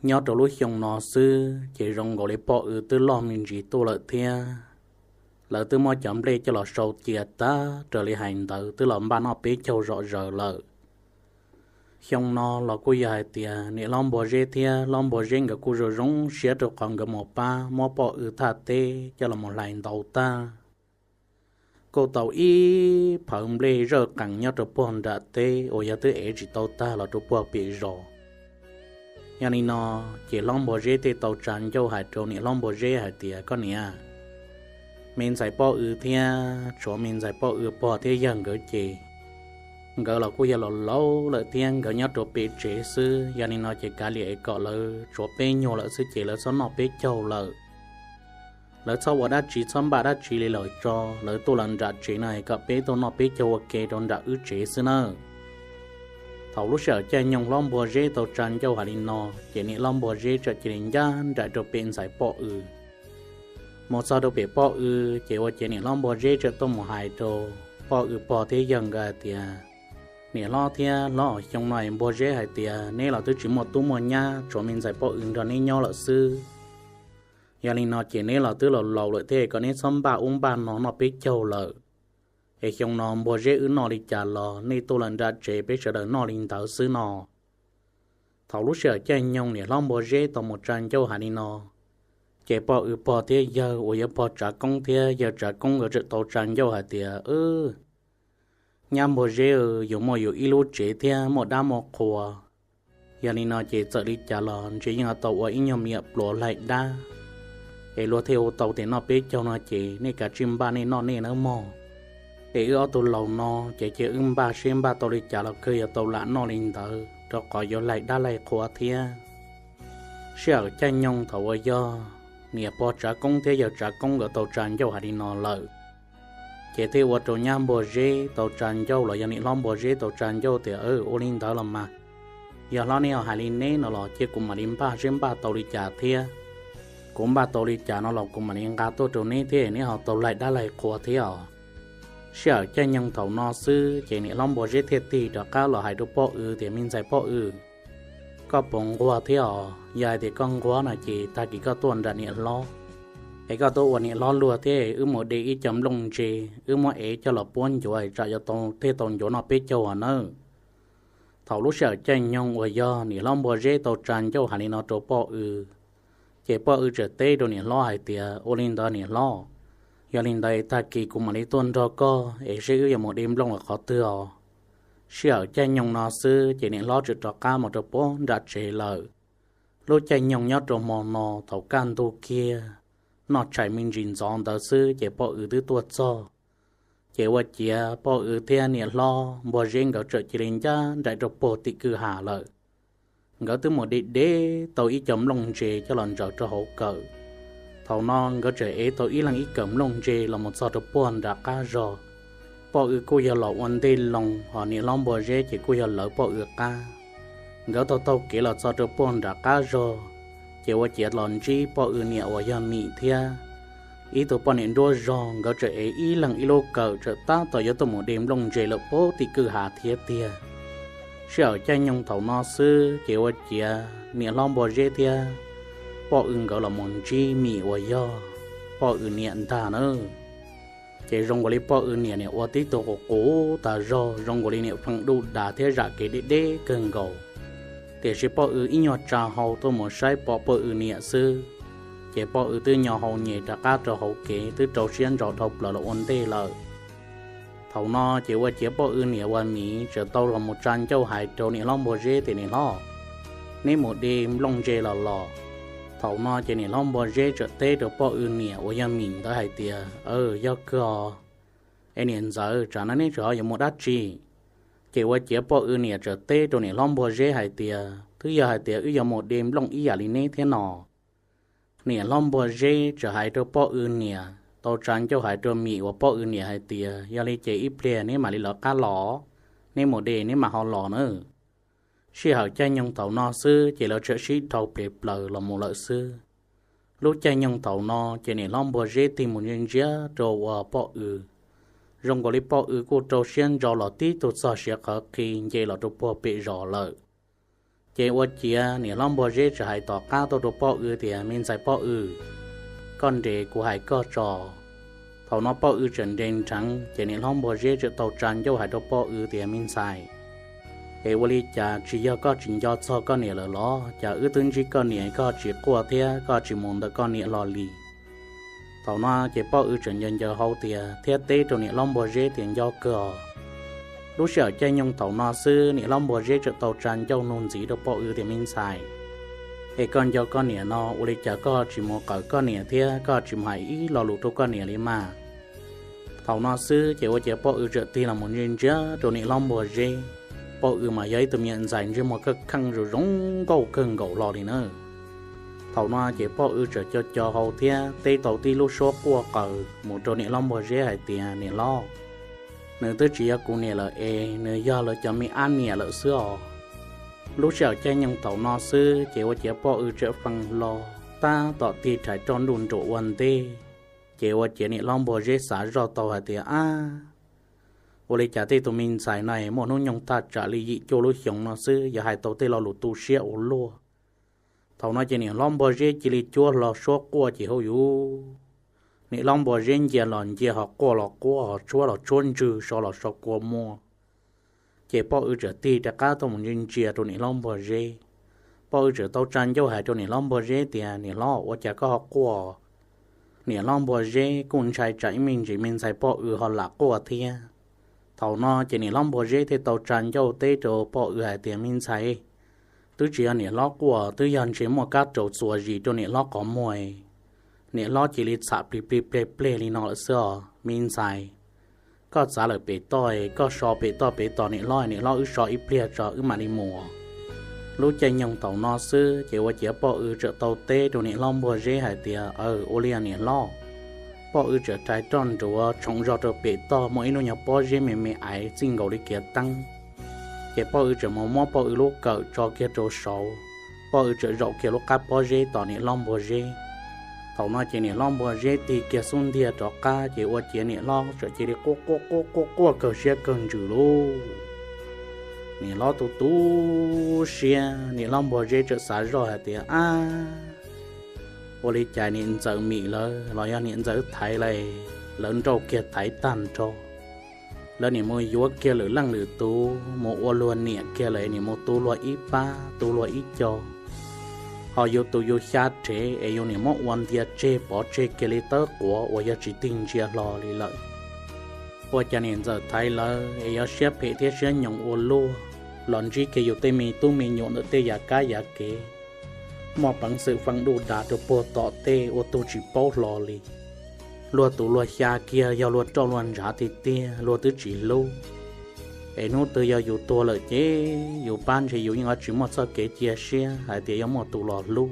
Nyob rau lub xyoo no xwb ces zoo nkaus li poj W twb loj me ntsis tuaj lawm thiab. Lawv twb muab cov nplej coj los sau cia tag raws li hais ntawd twb los npaj noj peb caug zom zaws lawm. Xyoo no los kuj yog hais tias niam hlob Npua Zeb thiab hlob Npua Zeb nkawd kuj zoo zoo siab rau qhov nkawd mus pab muab poj W thaj teb coj los mus hlais ntau tag. Kuj tau ib phawv nplej zawj qees nyob rau puag nram teb uas yog twb ev tsis tau tag los rau puag pem zos. Yog li no ces hlob Npua Zeb thiaj tau tsa ncauj hais rau niam hlob Npua Zeb hais tias, Koj niam, me ntxhais poj W thiab tshuav me ntxhais poj W pog thiab yawg nkawd ces nkawd los kuj yog laus laus lawm thiab nkawd nyob rau pem tsev xwb. Yog li no ces kav liam es kom lawv tshuav peb nyuag lawm xwb ces lawv txhob noj peb caug lawm. Lawv txhob ua dab tsi txhob npaj dab tsi li lawm tso, lawv tuaj los nram tsev no es kom peb tuaj noj peb caug ua ke rau nram wb tsev xwb nawb. Thaum lub sij hawm caij nyoog hlob Npua Zeb tau tsa ncauj hais li no ces niam hlob Npua Zeb txawm cia li ncaj nraim rau pem ntxhais poj W. Mus txog rau pem poj W ces ua ciav niam hlob Npua Zeb txawm tuaj mus hais rau poj W pog thiab yawg nkawd hais tias, Niam hlob thiab hlob, xyoo no es Npua Zeb hais tias neb los twb tsis muaj tub muaj nyab, tshuav me ntxhais poj W nrog neb nyob lawm xwb. Yog li no ces neb los twb laus laus lawm thiab, kom neb txhob npaj ub npaj no noj peb caug lawm. Es xyoo no Npua Zeb wb noj li cas los nej tuaj los nram tsev peb sawv daws noj li ntawd xwb no. Thaum lub sij hawm caij nyoog niam hlob Npua Zeb tau mus tsa ncauj hais li no, ces poj W pog thiab yawg uas yog pog Tsav Koob thiab yawg Tsav Koob nkawd txawm tau tsa ncauj hais tias, Nyab Npua Zeb, yus muaj yus ib lub tsev thiab muaj dab muaj qhua. Yog li no ces txawm li cas los ntshe yeej yuav tau ua ib nyuag me nyuam pluav laig dab, es luag thiaj hu tau tias noj peb caug no ces nej kav tsij npaj nej noj nej nawb mog. Es wb ob tug laus no ces cia wb npaj seb npaj tau li cas los kawg yuav tau lam noj li ntawd rau qhov yuav laig dab laig qhua thiab. Sij hawm caij nyoog thaum uas yog niam pog Tsav Koob thiab yawg Tsav Koob nkawd tau tsa ncauj hais li no lawm, ces thiaj ua rau nyab Npua Zeb tau tsa ncauj los yog niam hlob Npua Zeb tau tsa ncauj tias, Ua li ntawd los mas, yog hlob neb ho hais li neb no los cia kuv mam li npaj seb npaj tau li cas thiab. Kuv npaj tau li cas no los kuv mam li nqa tuaj rau neb thiab neb ho tau laig dab laig qhua thiab os. Sij hawm caij nyoog thaum no xwb ces niam hlob Npua Zeb thiaj tig rov qab los hais rau poj W tias, Me ntxhais poj W, koj puas nquag thiab os? Yog hais tias koj nquag no ces tag kis koj tuaj nram niam hlob, es koj tuaj ua niam hlob luag thiab wb mus de ib co nplooj ntse, wb muab ev coj los puab ncuav tsam yuav tau thiaj tau ncuav noj peb caug os nawb. Thaum lub sij hawm caij nyoog uas yog niam hlob Npua Zeb tau tsa ncauj hais li no rau poj W, ces poj W txawm teb rau niam hlob hais tias, Ua li ntawd niam hlob, yog li ntawd tag kis kuv mam li tuaj nrog koj es seb wb yuav mus de nplooj los qhov twg os. Sij hawm caij nyoog no xwb ces niam hlob txawm rov qab mus rau puag nram tsev lawm. Lub caij nyoog nyob rau hmo no thaum kaj ntug kiag, noj tshais me ntsis ntxov ntawd xwb ces poj W twb tuaj txog. Ces ua ciav poj W thiab niam hlob Npua Zeb nkawd txawm cia li ncaj nraim rau puag tim kwj ha lawm. Nkawd twb mus de de tau ib co nplooj ntse coj los ntsaws rau hauv kawm. Thaum no nkawd txawm ev tau ib leeg ib kawm nplooj ntse los mus txog rau puag nram qab zog. Poj W kuj yog los ua ntej loo, ho niam hlob Npua Zeb ces kuj yog lawv poj W qab. Nkawd taug taug kev los txog rau puag nram qab zog, ces ua ciav los ntsib poj W niam uas yog Mim thiab ib tug poj niam nruab zog, nkawd txawm ev ib leeg ib lub kawm txawm tab tom yuav tuaj mus de nplooj ntse lawm puag tim kwj ha thiab tiag. Sij hawm caij nyoog thaum no xwb ces ua ciav niam hlob Npua Zeb thiab poj W nkawd los mus ntsib Mim uas yog poj W niam ntag nawb. Ces zoo nkaus li poj W niam niam ua tib tug qus qus tas zog, zoo nkaus li niam feem duj das thiab zam kev deb deb kawg nkaus. Tiam sis poj W ib nyuag tsa hau tuaj mus saib pom poj W niam xwb, ces poj W twb nyo hau nyem rov qab rau hauv kev twb rau siab ntso dhau plaws los ua ntej lawm. Thaum no ces ua ciav poj W niam uas Mim txawm tau los mus tsa ncauj hais rau niam hlob Npua Zeb tias, Niam hlob, neb mus de nplooj ntse los los? Thaum no ces niam hlob Npua Zeb txawm teb rau poj W niam uas yog Mim ntawd hais tias, Aw, yog kawg os. Es niam ntxawm, tsam no neb tseem ho yuav mus dab tsi? Ces ua ciav poj W niam txawm teb rau niam hlob Npua Zeb hais tias, Twb yog hais tias wb yuav mus de nplooj ib yam li neb thiab no. Niam hlob Npua Zeb txawm hais rau poj W niam tau tsa ncauj hais rau Mim uas poj W niam hais tias, Yog li ces ib pliag neb mam li lawv qab los, neb mus de neb mam ho los nawb. Sij hawm caij nyoog thaum no xwb ces lawv txawm sib dhau ple plaws los mus lawm xwb. Lub caij nyoog thaum no ces niam hlob Npua Zeb tig mus ntsia ntsia rau uas poj W, zoo nkaus li poj W kuj rau siab ntso los tib tug txog siav qhawv qhi nce los rau puag pem zos lawm. Ces ua ciav niam hlob Npua Zeb txawm hais tom qab tuaj rau Poj Ws tias, Me ntxhais Poj Ws, koj nres kuv hais koj tso. Thaum no Poj Ws txawm nres nrheev ces niam hlob Npua Zeb txawm tau tsa ncauj hais rau Poj Ws tias, Me ntxhais, es ua li cas tsis yog koj tsis nco txog koj niam lawm los? Cas wb twb ntsib koj niam koj tsis quaj thiab koj tsis mus ntawm koj niam hlo li? Thaum no ces Poj Ws txawm ncaws ncaws hau tias thiab teb rau niam hlob Npua Zeb tias, Nco kawg os. Lub sij hawm caij nyoog thaum no xwb niam hlob Npua Zeb txawm tau tsa ncauj nug ntxiv rau Poj Ws tias, Me ntxhais, es koj nco koj niam no ua li cas koj tsis mus qawm koj niam thiab koj tsis mus hais ib lo lus rau koj niam li mas? Thaum no xwb ces ua ciav Poj Ws txawm tig los mus ntsia ntsia rau niam hlob Npua Zeb. Poj Ws mas yog ib tug me nyuam ntxhais ntsej muag kheej kheej zoo zoo nkauj kawg nkaus hlo li na. Thaum no ces Poj Ws txawm co co hau thiab teb tau tib lub suab quaj qaws mus rau niam hlob Npua Zeb hais tias, Niam hlob, nws twb tsis yog kuv niam lawm es nws yog lawv cov me ab niam lawm xwb os. Lub sij hawm caij nyoog thaum no xwb ces ua ciav Poj Ws txawm fee hlo tab tom tig rhais roj nruj nruam ua ntej. Ces ua ciav niam hlob Npua Zeb xav zoj tau hais tias, Ab, ua li cas tej tus me ntxhais no muaj hnub nyoog thaj tsam li yim cuaj lub xyoo no xwb yuav hais tau tej lo lus tu siab ua luaj? Thaum no ces niam hlob Npua Zeb cia li cuab hlo suab quaj ces hauj yus, niam hlob Npua Zeb ncia los ncia, ho quaj los quaj, ho tshuab los tshuab ntswg, so los so kua muag. Ces Poj Ws txawm tig rov qab tuaj mus ntsia ntsia rau niam hlob Npua Zeb. Poj Ws txawm tau tsa ncauj hais rau niam hlob Npua Zeb tias, Niam hlob, ua cas koj ho quaj? Niam hlob Npua Zeb kuj ntshai tsam ib me ntsis me ntxhais Poj Ws ho lam quaj thiab. Thaum no ces niam hlob Npua Zeb thiaj tau tsa ncauj teb rau Poj Ws hais tias, Me ntxhais, twb tsis yog niam hlob quaj, twb yog ntshe muaj kab raus txuas zis rau niam hlob qhov muag. Niam hlob cia li txham plig plig pleg pleg li no lawm xwb os me ntxhais. Koj txav lawm pem toj, koj so pem toj pem tos niam hlob, niam hlob wb so ib pliag tso wb mam li mus. Lub caij nyoog thaum no xwb ces ua ciav Poj Ws txawm tau teb rau niam hlob Npua Zeb hais tias, Aw, ua li niam hlob. Poj Ws txawm rhais roj nruav tshoov zog rau pem toj muaj ib lub nyuag pob zeb me me aiv txij nkaus li kiav teeb. Ces Poj Ws txawm mus muab Poj Ws lub kawm tso kiag rau saud, Poj Ws txawm zaum kiag lub qab pob zeb tos niam hlob Npua Zeb. Thaum no ces niam hlob Npua Zeb tig kiag xub ntiag rov qab ces ua ciav niam hlob txawm cia li quaj quaj quaj quaj quaj kawg siab kawg ntsws lauj. Niam hlob tu tu siab, niam hlob Npua Zeb txawm xav zoj hais tias, Ab, ua li cas niam ntxawm Mim lawv los yog niam ntxawm Thaiv lawv, lawv nrauj kiag Thaiv tag nrho. Lawv niam mus yuav kiag lwm leej lwm tus mus ua luag niam kiag lawm, niam mus tu luag ib pab tu luag ib co. Ho yus tus yus xya rhev es yus niam muab ua ntias tseg pov tseg kiag li tawb quav uas yog tsis tig ntsia hlo li lawm. Ua cas niam ntxawm Thaiv lawv es yuav siab phem thiab siab nyoos ua luaj los ntsib kiag yus tej me tub me nyuam ntawm tej yav kab yav kev, muaj peev xwm fee duj das rau puag tom tej ua tug tsis paub hlo li. Luag tus luag xya kiag yog luag roj luag ntshav tiag tiag, luag twb tsis hlub. Es hnub twg yog yus tuag lawm ces yus pab ntshe yus yeej yuav tsis muaj txoj kev cia siab hais tias yuav muaj tus los hlub.